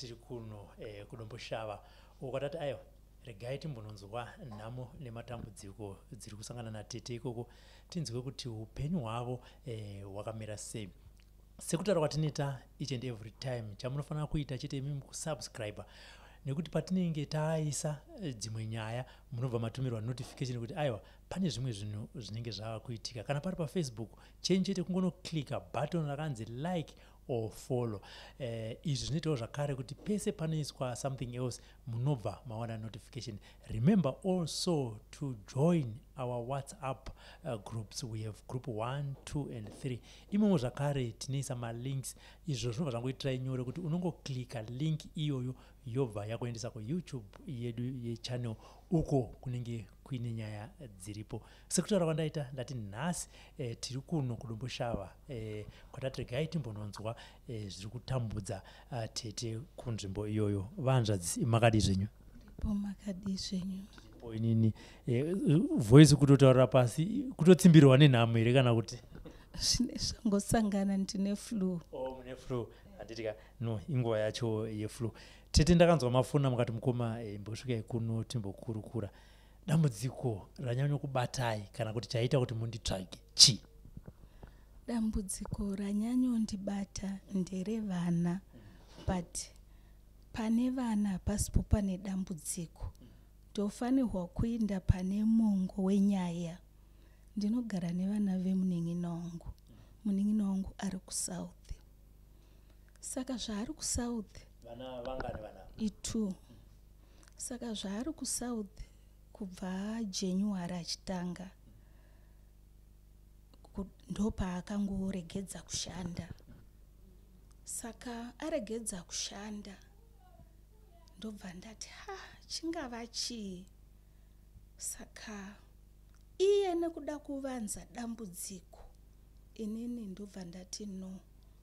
Tiri kuno kuDomboshava uko kwatati aiwa, regai timbononzwa nhamo nematambudziko dziri kusangana natete ikoko, tinzwe kuti upenyu hwavo hwakamira sei. Sekutaura kwatinoita each and every time, chamunofanira kuita chete imimi kusubscribe, nekuti patinenge taisa dzimwe nyaya munobva matumirwa notification kuti aiwa, pane zvimwe zvinhu zvinenge zvava kuitika. Kana pari paFacebook, chenyu chete kungonoclicka button rakanzi like or follow. Izvi zvinoitawo zvakare kuti pese panoiswa something else munobva mawana notification. Remember also to join our WhatsApp groups. We have group 1, 2 and 3. Imomo zvakare tinoisa malinks. Izvo zvinobva zvangoitirai nyore kuti unongoclicka link iyoyo, yobva yakuendesa kuYouTube yedu yechannel, uko kunenge kuine nyaya dziripo. Sekutaura kwandaita, ndati nhasi tiri kuno kuDomboshava kwatati regai timbononzwa zviri kutambudza tete kunzvimbo iyoyo. Vanzvadzi, makadi zvenyu? Po, makadi zvenyu? Po inini. Voice kutotaurira pasi, kutotsimbirwa nenhamo here kana kuti? Zvine zvangosangana, ndine flu. Oh, mune flu, handitika? No, inguva yacho yeflu. Tete, ndakanzwa mafona mukati, "Mukoma, imbosvikai kuno timbokurukura." Dambudziko ranyanya kubatai kana kuti chaita kuti munditsvage chii? Dambudziko ranyanyondibata nderevana, but pane vana hapasipo pane dambudziko. Ndofanirwa kuinda pane mongo wenyaya. Ndinogara nevana vemunin'ina wangu. Munin'ina wangu ari kuSouth, saka zvaari kuSouth, Vana vangani vana? I2. Saka zvaari kuSouth kubva January achitanga, ndopaakangoregedza kushanda. Saka aregedza kushanda, ndobva ndati, "Ha, chingava chii?" Saka iye nekuda kuvanza dambudziko, inini ndobva ndati, "No,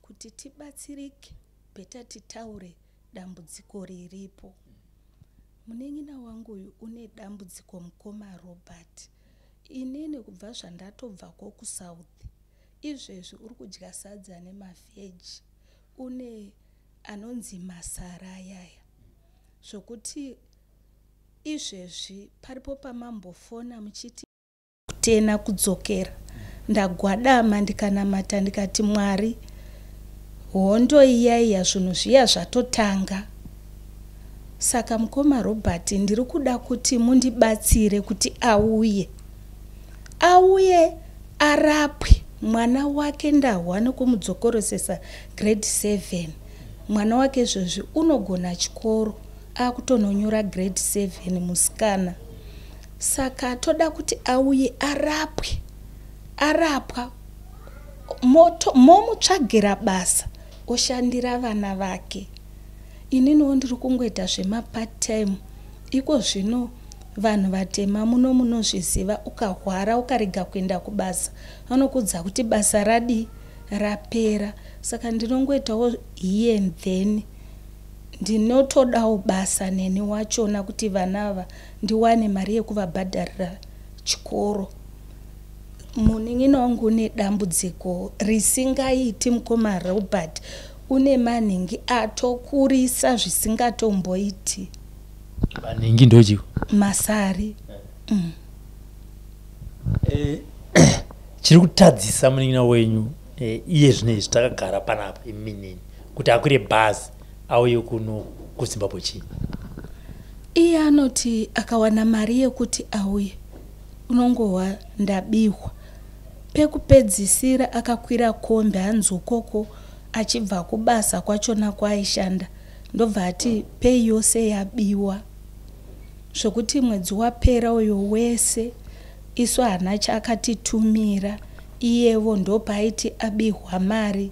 kuti tibatsirike, better titaure dambudziko riripo." Munin'ina wangu uyu une dambudziko, mukoma Robert. Inini kubva zvandatobvako kuSouth, izvezvi uri kudya sadza nemavheji, une anonzi masara ayaya, zvokuti izvezvi paripo pamambofona muchiti kutena kudzokera, ndagwadama ndikanamata, ndikati, "Mwari, hondo iyaiya, zvinhu zviya zvatotanga." Saka mukoma Robert, ndiri kuda kuti mundibatsire kuti auye arapwe mwana wake. Ndahwa nekumudzokorosesa grade 7. Mwana wake izvozvi unogona chikoro, akutononyora grade 7, musikana. Saka toda kuti auye arapwe. Arapwa, momutsvagira basa, oshandira vana vake. Ininiwo ndiri kungoita zvemapart time iko zvino. Vanhu vatema muno munozviziva, ukahwara ukarega kuenda kubasa, vanokudza kuti basa radi rapera. Saka ndinongoitawo here and then. Ndinotodawo basa neni wachona kuti vana ava ndiwane mari yekuvabhadharira chikoro. Munin'ina wangu une dambudziko risingaiti, mukoma Robert. Une manhingi atokurisa zvisingatomboiti. Manhingi ndochiko? Masari. Chiri kutadzisa munin'ina wenyu iye zvino izvi takagara panapa iminini kuti akwire bhazi auye kuno kuZimbabwe chii? Iye anoti akawana mari yekuti auye, unongohwa, "Ndabihwa." Pekupedzisira akakwira kombi, hanzi ukoko achibva kubasa kwachona kwaaishanda, ndobva ati pay yose yabiwa, zvokuti mwedzi wapera uyo wese isu hana chaakatitumira. Iyevo ndopaaiti abihwa mari,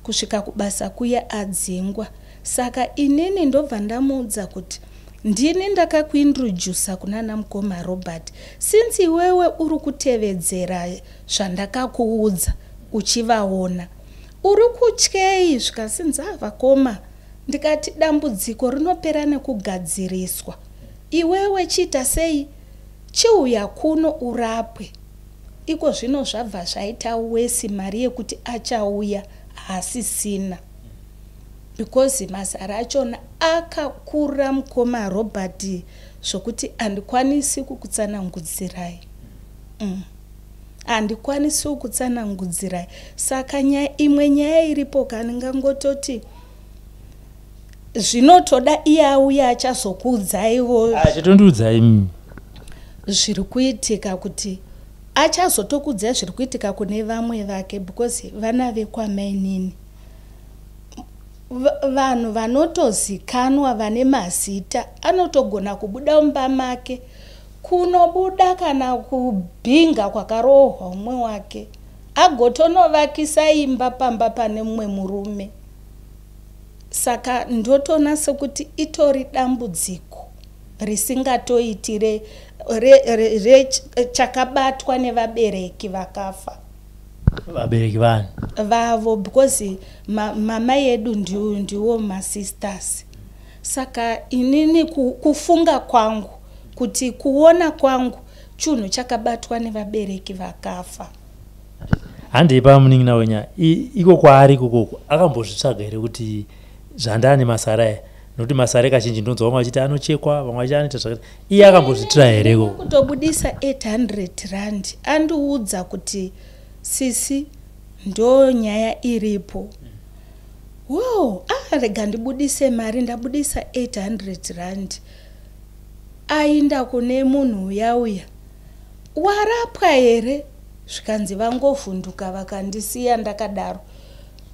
kusvika kubasa kuya adzingwa. Saka inini ndobva ndamuudza kuti, "Ndini ndakakuintrodusa kunana mukoma Robert. Since iwewe uri kutevedzera zvandakakuudza uchivaona, uri kutyei?" Zvikasinzi, "Avakoma." Ndikati, "Dambudziko rinopera nekugadziriswa. Iwewe chiita sei, chiuya kuno urapwe." Iko zvino zvabva zvaita wesi, mari yekuti achauya haasisina. Because mazara achona akakura, mukoma Robert, zvokuti handikwanisi kukutsanangudzirai. Handikwanisi kukutsanangudzirai. Saka nyaya, imwe nyaya iripo, kandingangototi zvinotoda iye auya achazokuudzaiwo. Achitondiudzai mimi. Zviri kuitika, kuti achazotokuudzai zviri kuitika kune vamwe vake, because vana vekwamainini vanhu vanotozikanwa, vane mazita, anotogona kubuda mumba make kunobuda kana kubhinga kwakarohwa umwe wake, agotonovakisa imba pamba pane mumwe murume. Saka ndotoona sekuti itori dambudziko risingatoitire chakabatwa nevabereki vakafa. Vabereki vanhu? Vavo, because mama yedu ndiwo masisters. Saka inini kufunga kwangu, kuti kuona kwangu, chinhu chakabatwa nevabereki vakafa. Handei pamunin'ina wenya. Iko kwaari ikokoko, akambozvitsvaga here kuti zvandane masara aya? Nokuti masara kazhinji ndonzwa vamwe vachiti anochekwa, vamwe vachiti anoita zvakati. Iye akambozvitira here ikoko? Kutobudisa 800 rand, andiudza kuti, "Sisi, ndo nyaya iripo." Wow, ah, rega ndibudise mari. Ndabudisa 800 rand, ainda kune munhu uya uya, "Warapwa here?" Zvikanzi vangovhunduka, vakandisiya ndakadaro.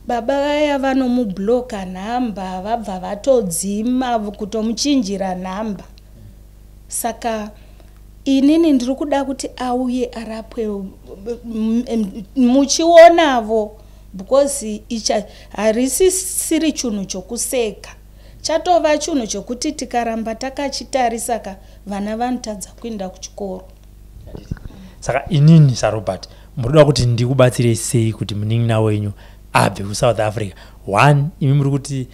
Baba vaya vanomubloka nhamba, vabva vatodzima, kutomuchinjira nhamba. Saka inini ndiri kuda kuti auye arapwe muchionavo, because icha harisisiri chinhu chokuseka, chatova chinhu chokuti tikaramba takachitarisa ka, vana vanotadza kuenda kuchikoro. Saka inini saRobert, murikuda kuti ndikubatsirei sei kuti munin'ina wenyu abve kuSouth Africa? One, imi muri kuti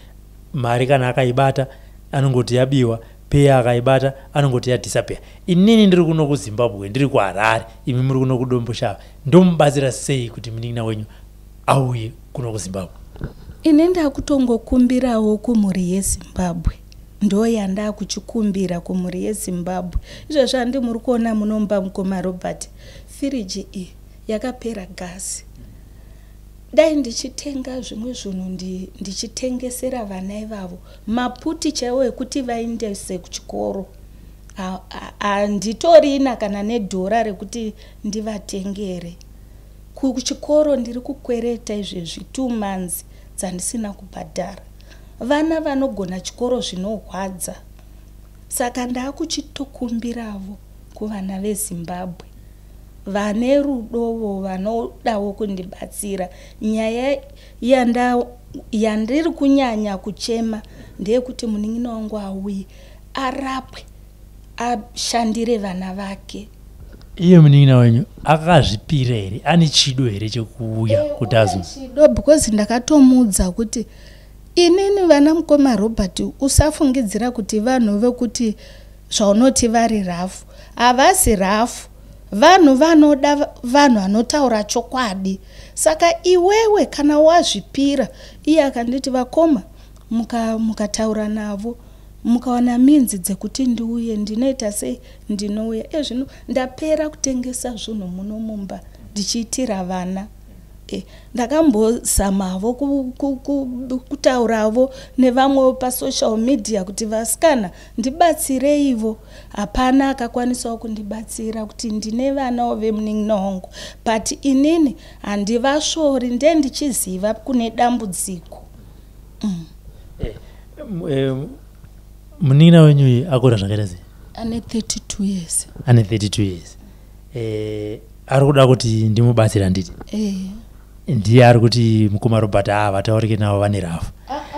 mari kana akaibata anongoti yabiwa, peya akaibata anongoti yadisappear. Inini ndiri kuno kuZimbabwe, ndiri kuHarare, imi muri kuno kuDomboshava. Ndomubatsira sei kuti munin'ina wenyu auye kuno kuZimbabwe? Ini ndakutongokumbirawo kumhuri yeZimbabwe, ndo yandakuchikumbira kumhuri yeZimbabwe. Izvezvi handi muri kuona munomba, mukoma Robert, firiji iyi yakapera gasi. Dai ndichitenga zvimwe zvinhu, ndichitengesera vana ivavo maputi chaiwo ekuti vaendese kuchikoro, handitorina kana nedhora rekuti ndivatengere. Kuchikoro ndiri kukwereta izvezvi 2 months dzandisina kubhadhara. Vana vanogona chikoro zvinorwadza. Saka ndaakuchitokumbiravo kuvana veZimbabwe vane rudovo, vanodawo kundibatsira. Nyaya yandiri kunyanya kuchema ndeyekuti munin'ina wangu auye arapwe, ashandire vana vake. Iye munin'ina wenyu akazvipira here? Ane chido here chekuuya kuti azo? Chido, because ndakatomuudza kuti inini, vana mukoma Robert, usafungidzira kuti vanhu vekuti zvaunoti vari rafu, havasi rafu. Vanhu vanoda vanhu vanotaura chokwadi. Saka iwewe kana wazvipira, iye akanditi, "Vakoma, mukataura navo, mukawana minzi dzekuti ndiuye, ndinoita sei, ndinouya." Ezvino ndapera kutengesa zvinhu muno mumba ndichiitira vana. Ndakambozamavo kutauravo nevamwewo pasocial media kuti, "Vasikana, ndibatsireivo." Hapana akakwanisawo kundibatsira kuti ndine vanawo vemunin'ina wangu. But inini handivasvori, ndendichiziva kune dambudziko. Munin'ina wenyu akura zvakaita sei? Ane 32 years. Ane 32 years. Ari kuda kuti ndimubatsira, nditi? Eh. Ndiye ari kuti, "Mukoma Robert, a vataurike navo, vane rafu."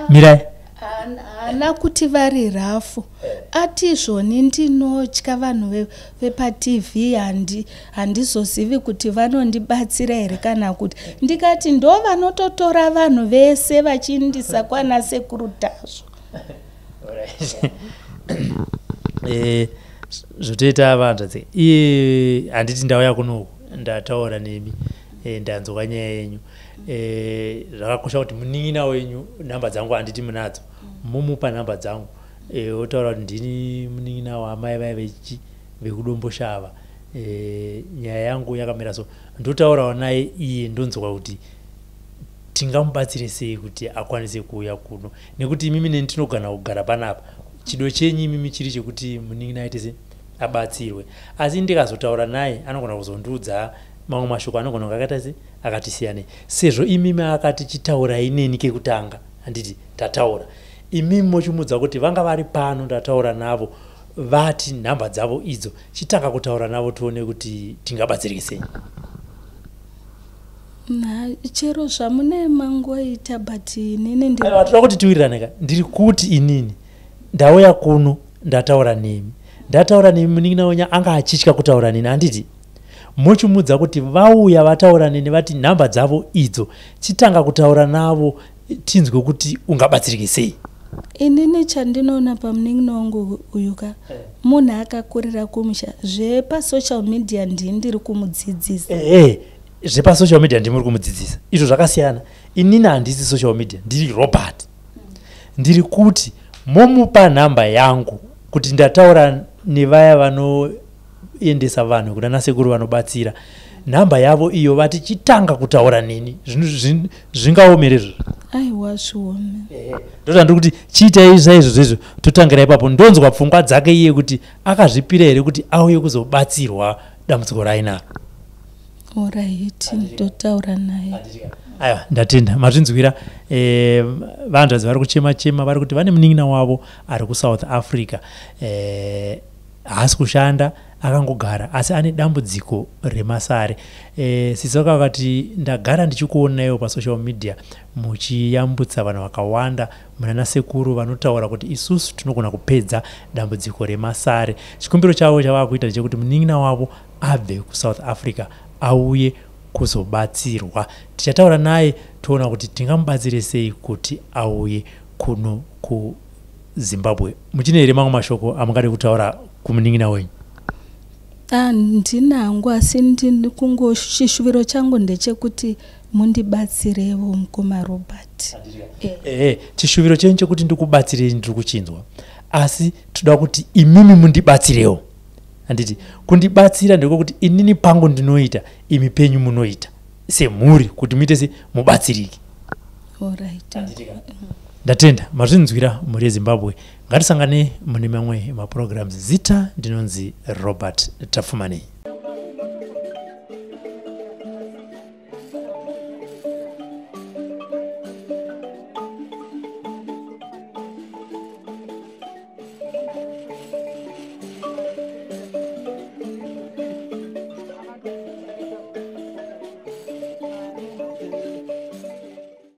Mirai. Haana kuti vari rafu. Ati zvoni, "Ndinotya vanhu vepaTV, handizozivi kuti vanondibatsira here kana kuti." Ndikati ndo vanototora vanhu vese vachiindisa kwana Sekuru Tasvu. Zvotoita vanzvadzi, iye handiti ndauya kunoku, ndataura nemi. Ndanzwa nyaya yenyu. Zvakakosha kuti munin'ina wenyu, nhamba dzangu handiti munadzo, mumupa nhamba dzangu, otaura kuti ndini munin'ina wamai vaya vechi vekuDomboshava. Nyaya yangu yakamira so, ndotaurawo naye iye, ndonzwa kuti tingamubatsire sei kuti akwanise kuuya kuno, nekuti imimi neni tinogona kugara panapa, chido chenyu imimi chiri chekuti munin'ina aite se abatsirwe, asi ndikazotaura naye anogona kuzondiudza mamwe mashoko anogona kunge akaita se akati siyanei, sezvo imimi akati chitaurai neni kekutanga. Handiti tataura? Imimi mochimudza kuti vanga vari pano, ndataura navo, vati nhamba dzavo idzo, chitanga kutaura navo tione kuti tingabatsirike sei. Na chero zvamune mangoita, but inini ndi Aiwa, toda kuti tiwirirane ka. Ndiri kuti inini ndauya kuno, ndataura nemi, ndataura nemi, munin'ina wenyu anga achitya kutaura neni, handiti? Mochimudza kuti vauya, vataura neni, vati nhamba dzavo idzo, chitanga kutaura navo tinzwe kuti ungabatsirike sei. Inini chandinoona pamunin'ina wangu uyu ka, munhu akakurira kumusha. Zvepasocial media ndini ndiri kumudzidzisa. Ehe, zvepasocial media ndimuri kumudzidzisa, izvo zvakasiyana. Inini handisi social media, ndiri Robert. Ndiri kuti momupa nhamba yangu kuti ndataura nevaya vanoendesa vanhu kuna nasekuru vanobatsira, nhamba yavo iyo, vati chitanga kutaura neni. Zvingaomere izvozvo? Aiwa, zviome. Ndozva ndiri kuti, chiitai saizvozvo izvo, totangira ipapo, ndonzwa pfungwa dzake iye kuti akazvipira here kuti auye kuzobatsirwa dambudziko raainaro. Alright, ndotaura naye. Aiwa, ndatenda. Mazvinzwira, vanzvadzi vari kuchema chema, vari kuti vane munin'ina wavo ari kuSouth Africa, haasi kushanda, akangogara, asi ane dambudziko remasare. Sisi vakati ndagara ndichikuonaiwo pasocial media muchiyambutsa vanhu vakawanda, muna nasekuru vanotaura kuti isusu tinogona kupedza dambudziko remasare. Chikumbiro chavo chavava kuita ndechekuti munin'ina wavo abve kuSouth Africa auye kuzobatsirwa. Tichataura naye toona kuti tingamubatsire sei kuti auye kuno kuZimbabwe. Muchine here mamwe mashoko amungade kutaura kumunin'ina wenyu? Ah, ndinangu, asi ndini kungochisvuviro changu ndechekuti mundibatsirewo, mukoma Robert. Ehe, chishuviro chenyu chekuti ndikubatsirei ndiri kuchinzwa, asi toda kuti imimi mundibatsirewo, handiti? Kundibatsira ndekwekuti inini pangu ndinoita, imi penyu munoita semhuri kuti muite se mubatsirike. Alright. Ndatenda. Mazvinzwira, mhuri yeZimbabwe. Ngatisangane mune mamwe maprograms. Zita ndinonzi Robert Tapfumanei.